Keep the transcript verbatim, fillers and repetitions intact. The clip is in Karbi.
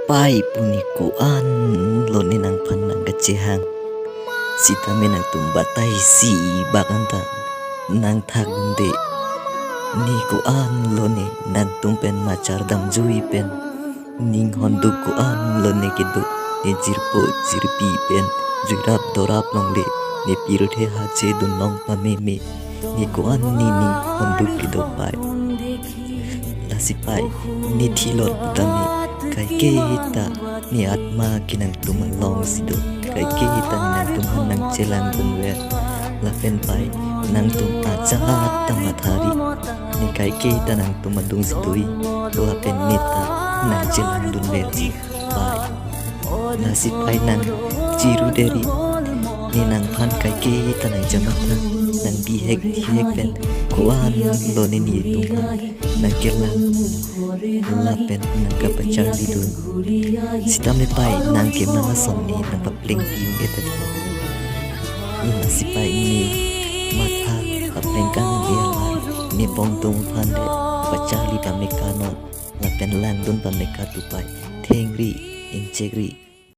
Pai pu ne ko-an lo ne nangphan nangkachehang. Sitame nangtum batai isi bak anta nangthak dunde. Ne ko-an lo ne nangtum pen machar damjui pen. Ning honduk ko-an lo ne kedo, ne jirpo jirpi pen juirap dorap longle, ne pirthe hache dun long pameme. Ne ko-an ne ning honduk kedo pai. Lasi pai, ne thilot tame kaiketa ne atma ke nangtum alongsi do. Kaiketa ne nangtum aphan nangchelang dunver. Lapen pai, nangtum ajat ta mathari. Ne kaiketa nangtum adungsi do-i. Lapen ne ta nangchelang dunverji pai. Lasi pai nang chiru deri. Ne nangphan kaiketa nangchamatha, nangbihek bihek pen ko-an lo ne netum aphan nangkelang lapen nangkapacharli dun. Sitame pai nang kemang ason ne nangpapleng pim etet. Lasi pai ne matha papleng kang dia lai, ne pongtung aphan de pacharli pameka non lapen langdun pameka tu pai. Thengri, ingchekri,